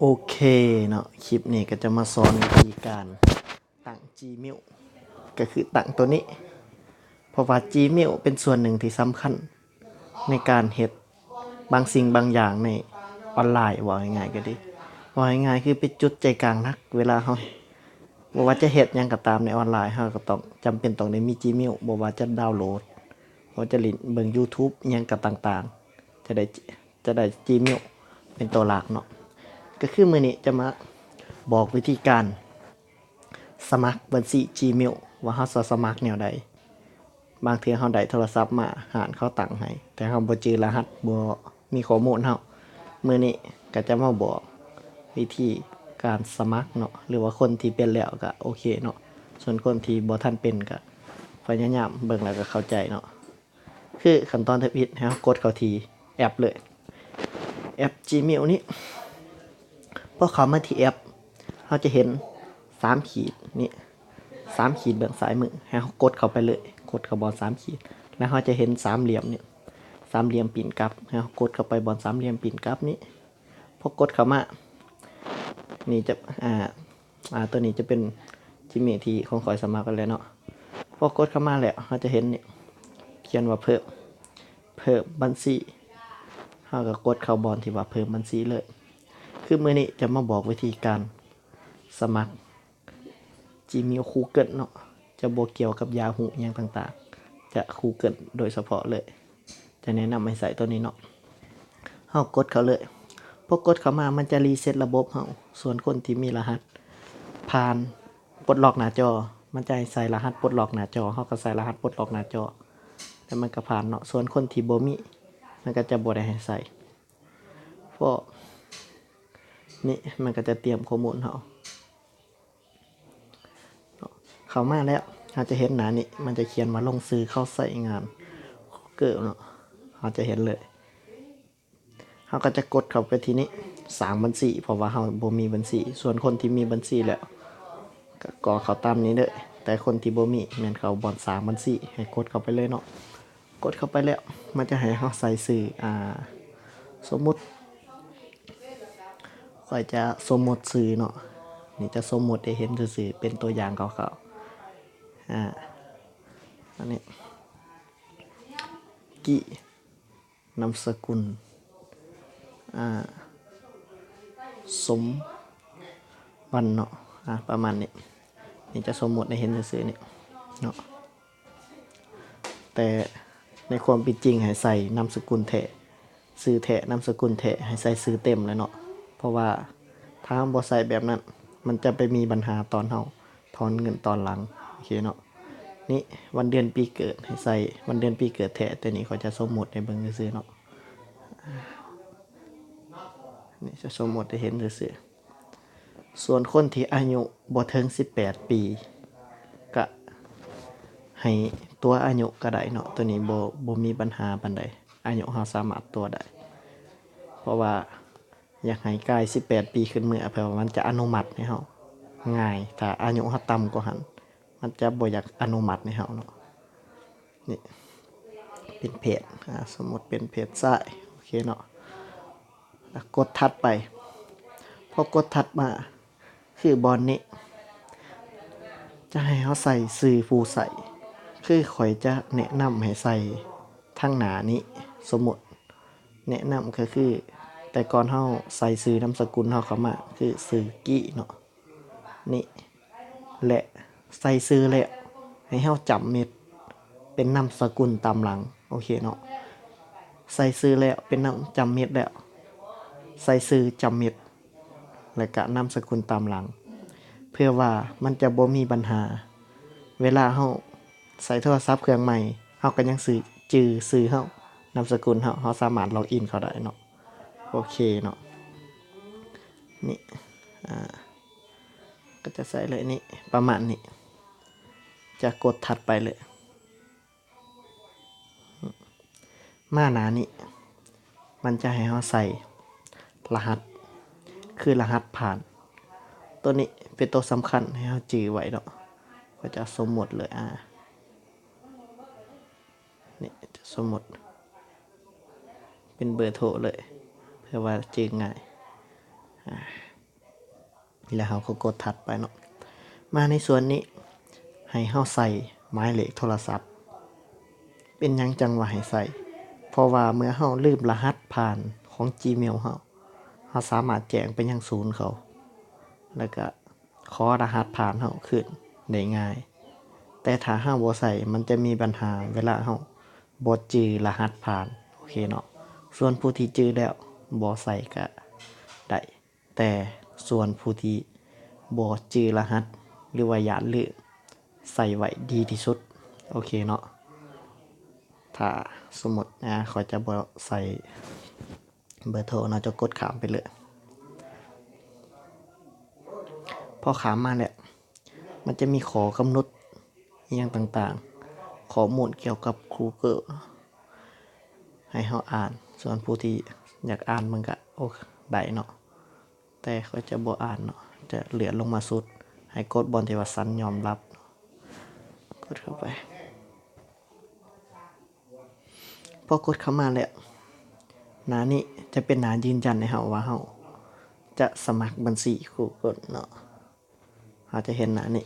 ໂອເຄເນາະ, ຄລິບນີ້ກໍຈະມາສອນວິທີການຕັ້ງ Gmail ກໍຄືຕັ້ງໂຕນີ້ ເພາະວ່າ Gmail ເປັນສ່ວນໜຶ່ງທີ່ສຳຄັນໃນການເຮັດບາງສິ່ງບາງຢ່າງໃນອອນລາຍ ເວົ້າງ່າຍໆກໍດີ, ເວົ້າງ່າຍໆຄືເປັນຈຸດໃຈກາງຫຼັກ ເວລາເຮົາ ບໍ່ວ່າຈະເຮັດຫຍັງກໍຕາມໃນອອນລາຍ ເຮົາກໍຕ້ອງ ຈຳເປັນຕ້ອງໄດ້ມີ Gmail ບໍ່ວ່າຈະດາວໂຫຼດ ບໍ່ວ່າຈະຫຼິ້ນເບິ່ງ YouTube ຫຍັງກໍຕ່າງໆ ຈະໄດ້ ຈະໄດ້ Gmail ເປັນຕົວຫຼັກເນາະ. ກໍຄືມື້ນີ້ຈະມາບອກວິທີການສະໝັກບັນຊີ Gmail ວ່າເຮົາຈະສະໝັກແນວໃດ. ບາງເທື່ອເຮົາໄດ້ໂທລະສັບມາ ຮ້ານເຂົາຕັ້ງໃຫ້ ແຕ່ເຮົາບໍ່ຈື່ລະຫັດ ບໍ່ມີຂໍ້ມູນເຮົາ. ມື້ນີ້ກໍຈະມາບອກວິທີການສະໝັກເນາະ ຫຼືວ່າຄົນທີ່ເປັນແລ້ວກໍໂອເຄເນາະ, ສ່ວນຄົນທີ່ບໍ່ທັນເປັນກໍພະຍາຍາມເບິ່ງແລ້ວກໍເຂົ້າໃຈເນາະ. ຄືຂັ້ນຕອນທຳອິດ ໃຫ້ເຮົາກົດເຂົ້າທີ່ແອັບເລີຍ ແອັບ Gmail ນີ້. ພໍເຂົ້າມາທີ່ແອັບ ເຮົາຈະເຫັນສາມຂີດນີ້ ສາມຂີດເບື້ອງຊ້າຍມື ໃຫ້ເຮົາກົດເຂົ້າໄປເລີຍ, ກົດເຂົ້າບ່ອນສາມຂີດ ແລ້ວເຮົາຈະເຫັນສາມຫຼ່ຽມນີ້ ສາມຫຼ່ຽມປີ້ນກັບ ໃຫ້ເຮົາກົດເຂົ້າໄປບ່ອນສາມຫຼ່ຽມປີ້ນກັບນີ້. ພໍກົດເຂົ້າມາ ນີ້ຈະ ອ່າ ອ່າ ຕົວນີ້ຈະເປັນ Gmail ທີ່ຂອງຂ້ອຍສະໝັກໄວ້ແລ້ວເນາະ. ພໍກົດເຂົ້າມາແລ້ວ ເຮົາຈະເຫັນນີ້ ຂຽນວ່າເພີ່ມ ເພີ່ມບັນຊີ ເຮົາກໍກົດເຂົ້າບ່ອນທີ່ວ່າເພີ່ມບັນຊີເລີຍ. ຄືມື້ນີ້ຈະມາບອກວິທີການສະໝັກ Gmail Google ເນາະ, ຈະບໍ່ກ່ຽວກັບ Yahoo ຫຍັງຕ່າງໆ, ຈະ Google ໂດຍສະເພາະເລີຍ. ຈະແນະນຳໃຫ້ໃຊ້ຕົວນີ້ເນາະ. ເຮົາກົດເຂົ້າເລີຍ. ພໍກົດເຂົ້າມາ ມັນຈະຣີເຊັດລະບົບເຮົາ. ສ່ວນຄົນທີ່ມີລະຫັດຜ່ານປົດລັອກໜ້າຈໍ ມັນຈະໃຫ້ໃສ່ລະຫັດປົດລັອກໜ້າຈໍ, ເຮົາກໍໃສ່ລະຫັດປົດລັອກໜ້າຈໍ ແລ້ວມັນກໍຜ່ານເນາະ. ສ່ວນຄົນທີ່ບໍ່ມີ ມັນກໍຈະບໍ່ໄດ້ໃຫ້ໃສ່. ເພາະນີ້ມັນກໍຈະຕຽມຂໍ້ມູນເຮົາ. ເຂົ້າມາແລ້ວ ເຮົາຈະເຫັນໜ້ານີ້ ມັນຈະຂຽນວ່າລົງຊື່ເຂົ້າໃຊ້ງານ Google ເນາະ, ເຮົາຈະເຫັນເລີຍ. ເຮົາກໍຈະກົດເຂົ້າໄປທີ່ນີ້ ສ້າງບັນຊີ ເພາະວ່າເຮົາບໍ່ມີບັນຊີ. ສ່ວນຄົນທີ່ມີບັນຊີແລ້ວ ກໍກອກເຂົ້າຕາມນີ້ເລີຍ, ແຕ່ຄົນທີ່ບໍ່ມີ ແມ່ນເຂົ້າບ່ອນສ້າງບັນຊີ ໃຫ້ກົດເຂົ້າໄປເລີຍເນາະ. ກົດເຂົ້າໄປແລ້ວ ມັນຈະໃຫ້ເຮົາໃສ່ຊື່ ອ່າ ສົມມຸດ ຂ້ອຍຈະສົມມຸດຊື່ເນາະ, ນີ້ຈະສົມມຸດໃຫ້ເຫັນຊື່ໆ ເປັນຕົວຢ່າງຄ່າວໆ. ອ່າ ອັນນີ້ ກີ້ ນາມສະກຸນ ອ່າ ສົມວັນເນາະ, ອ່າ ປະມານນີ້. ນີ້ຈະສົມມຸດໃຫ້ເຫັນຊື່ໆ ນີ້ເນາະ. ແຕ່ໃນຄວາມເປັນຈິງໃຫ້ໃສ່ນາມສະກຸນແທ້, ຊື່ແທ້, ນາມສະກຸນແທ້, ໃຫ້ໃສ່ຊື່ເຕັມແຫຼະເນາະ. ເພາະວ່າຖ້າເຮົາບໍ່ໃສ່ແບບນັ້ນ ມັນຈະໄປມີບັນຫາຕອນເຮົາຖອນເງິນຕອນຫຼັງ. ໂອເຄເນາະ. ນີ້ ວັນເດືອນປີເກີດ ໃຫ້ໃສ່ວັນເດືອນປີເກີດແທ້. ໂຕນີ້ຂ້ອຍຈະສົມມຸດໃຫ້ເບິ່ງຊື່ໆ ເນາະ. ນີ້ຈະສົມມຸດໃຫ້ເຫັນຊື່ໆ. ສ່ວນຄົນທີ່ອາຍຸບໍ່ເຖິງສິບແປດປີ ກະໃຫ້ຕົວະອາຍຸກໍໄດ້ເນາະ, ໂຕນີ້ບໍ່ ບໍ່ມີບັນຫາປານໃດ, ອາຍຸເຮົາສາມາດຕົວະໄດ້. ເພາະວ່າຢາກໃຫ້ກາຍສິບແປດປີຂຶ້ນເມືອ ເພື່ອວ່າມັນຈະອະນຸມັດໃຫ້ເຮົາງ່າຍ, ຖ້າອາຍຸເຮົາຕ່ຳກວ່າຫັ້ນ ມັນຈະບໍ່ຢາກອະນຸມັດໃຫ້ເຮົາເນາະ. ນີ້ເປັນເພດ ອ່າ ສົມມຸດເປັນເພດຊາຍ. ໂອເຄເນາະ, ແລ້ວກົດຖັດໄປ. ພໍກົດຖັດມາ ຄືບ່ອນນີ້ ຈະໃຫ້ເຮົາໃສ່ຊື່ຜູ້ໃຊ້, ຄືຂ້ອຍຈະແນະນຳໃຫ້ໃສ່ທາງໜ້ານີ້. ສົມມຸດແນະນຳກໍຄື ແຕ່ກ່ອນເຮົາໃສ່ຊື່ນາມສະກຸນເຮົາເຂົ້າມາ ຄືຊື່ກີ້ເນາະ. ນີ້ ແລະ ໃສ່ຊື່ແລ້ວ ໃຫ້ເຮົາຈ້ຳເມັດເປັນນາມສະກຸນຕາມຫຼັງ. ໂອເຄເນາະ, ໃສ່ຊື່ແລ້ວ ເປັນນາມ ຈ້ຳເມັດແລ້ວ ໃສ່ຊື່ຈ້ຳເມັດ ແລະກະນາມສະກຸນຕາມຫຼັງ ເພື່ອວ່າມັນຈະບໍ່ມີບັນຫາ. ເວລາເຮົາໃຊ້ໂທລະສັບເຄື່ອງໃໝ່ ເຮົາກໍຍັງຊື່ ຈື່ຊື່ເຮົາ ນາມສະກຸນເຮົາ, ເຮົາສາມາດລັອກອິນເຂົ້າໄດ້ເນາະ. ໂອເຄເນາະ, ນີ້ ອ່າ ກໍຈະໃສ່ເລີຍນີ້ ປະມານນີ້. ຈະກົດຖັດໄປເລີຍ. ມາໜ້ານີ້ ມັນຈະໃຫ້ເຮົາໃສ່ລະຫັດ ຄືລະຫັດຜ່ານ. ໂຕນີ້ເປັນໂຕສຳຄັນໃຫ້ເຮົາຈື່ໄວ້ເນາະ. ຂ້ອຍຈະສົມມຸດເລີຍ ອ່າ ນີ້ຈະສົມມຸດເປັນເບີໂທເລີຍ ເພື່ອວ່າຈື່ງ່າຍ. ອ່າ ແລ້ວເຮົາກໍກົດຖັດໄປເນາະ. ມາໃນສ່ວນນີ້ ໃຫ້ເຮົາໃສ່ໝາຍເລກໂທລະສັບ. ເປັນຫຍັງຈັ່ງວ່າໃຫ້ໃສ່? ເພາະວ່າເມື່ອເຮົາລືມລະຫັດຜ່ານຂອງ Gmail ເຮົາ, ເຮົາສາມາດແຈ້ງໄປຍັງສູນເຂົາ ແລ້ວກະຂໍລະຫັດຜ່ານເຮົາຄືນໄດ້ງ່າຍ. ແຕ່ຖ້າເຮົາບໍ່ໃສ່ ມັນຈະມີບັນຫາເວລາເຮົາບໍ່ຈື່ລະຫັດຜ່ານ, ໂອເຄເນາະ. ສ່ວນຜູ້ທີ່ຈື່ແລ້ວບໍ່ໃສ່ກະໄດ້. ແຕ່ສ່ວນຜູ້ທີ່ບໍ່ຈື່ລະຫັດ ຫຼືວ່າຢ້ານລືມ ໃສ່ໄວ້ດີທີ່ສຸດ, ໂອເຄເນາະ. ຖ້າສົມມຸດນະ ຂ້ອຍຈະບໍ່ໃສ່ເບີໂທເນາະ, ຈະກົດຂ້າມໄປເລີຍ. ພໍຂ້າມມາແລ້ວ ມັນຈະມີຂໍ້ກຳນົດອີ່ຫຍັງຕ່າງໆ, ຂໍ້ມູນກ່ຽວກັບ Google ໃຫ້ເຮົາອ່ານ. ສ່ວນຜູ້ທີ່ຢາກອ່ານມັນກະ ໂອ ໄດ້ເນາະ, ແຕ່ຂ້ອຍຈະບໍ່ອ່ານເນາະ, ຈະເລື່ອນລົງມາສຸດ ໃຫ້ກົດບ່ອນທີ່ວ່າສັນຍອມຮັບ, ກົດເຂົ້າໄປ. ພໍກົດເຂົ້າມາແລ້ວ ໜ້ານີ້ຈະເປັນໜ້າຢືນຢັນໃຫ້ເຮົາວ່າເຮົາຈະສະໝັກບັນຊີ Google ເນາະ. ເຮົາຈະເຫັນໜ້ານີ້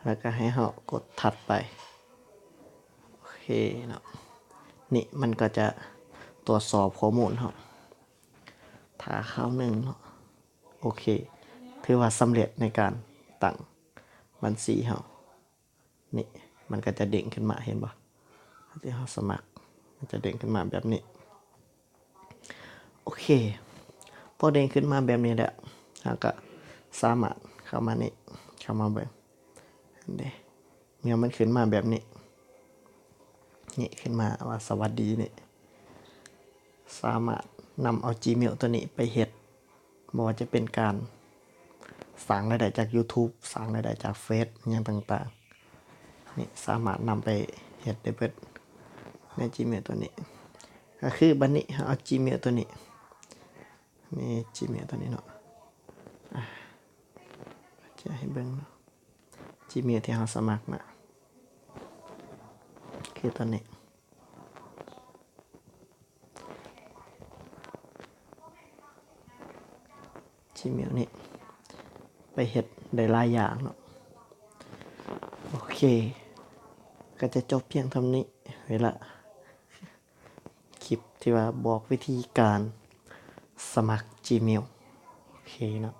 ແລ້ວກໍໃຫ້ເຮົາກົດຖັດໄປ, ໂອເຄເນາະ. ນີ້ມັນກໍຈະຕວດສອບຂໍ້ມູນເຮົາ ຖ້າຄາວໜຶ່ງເນາະ. ໂອເຄ ຖືວ່າສຳເລັດໃນການຕັ້ງບັນຊີເຮົາ. ນີ້ມັນກໍຈະເດ້ງຂຶ້ນມາ, ເຫັນບໍ່? ທີ່ເຮົາສະໝັກ ມັນຈະເດ້ງຂຶ້ນມາແບບນີ້. ໂອເຄ ພໍເດ້ງຂຶ້ນມາແບບນີ້ແລ້ວ ເຮົາກໍສາມາດເຂົ້າມານີ້, ເຂົ້າມາເບິ່ງ ເຫັນເດ້. ເມື່ອມັນຂຶ້ນມາແບບນີ້ ນີ້ ຂຶ້ນມາວ່າສະຫວັດດີນີ້ ສາມາດນຳເອົາ Gmail ຕົວນີ້ໄປເຮັດ ບໍ່ວ່າຈະເປັນການສ້າງລາຍໄດ້ຈາກ YouTube ສ້າງລາຍໄດ້ຈາກເຟສ ຫຍັງຕ່າງໆ ນີ້ສາມາດນຳໄປເຮັດໄດ້ເບິດໃນ Gmail ຕົວນີ້. ກໍຄືບັດນີ້ເຮົາເອົາ Gmail ຕົວນີ້ ນີ້ Gmail ຕົວນີ້ເນາະ, ອາ ຈະໃຫ້ເບິ່ງເນາະ Gmail ທີ່ເຮົາສະໝັກມາ ຄືຕົວນີ້. Gmail ນີ້ໄປເຮັດໄດ້ຫຼາຍຢ່າງເນາະ. ໂອເຄ ກໍຈະຈົບພຽງເທົ່ານີ້ເວລາ ຄລິບທີ່ວ່າບອກວິທີການສະໝັກ Gmail ໂອເຄເນາະ.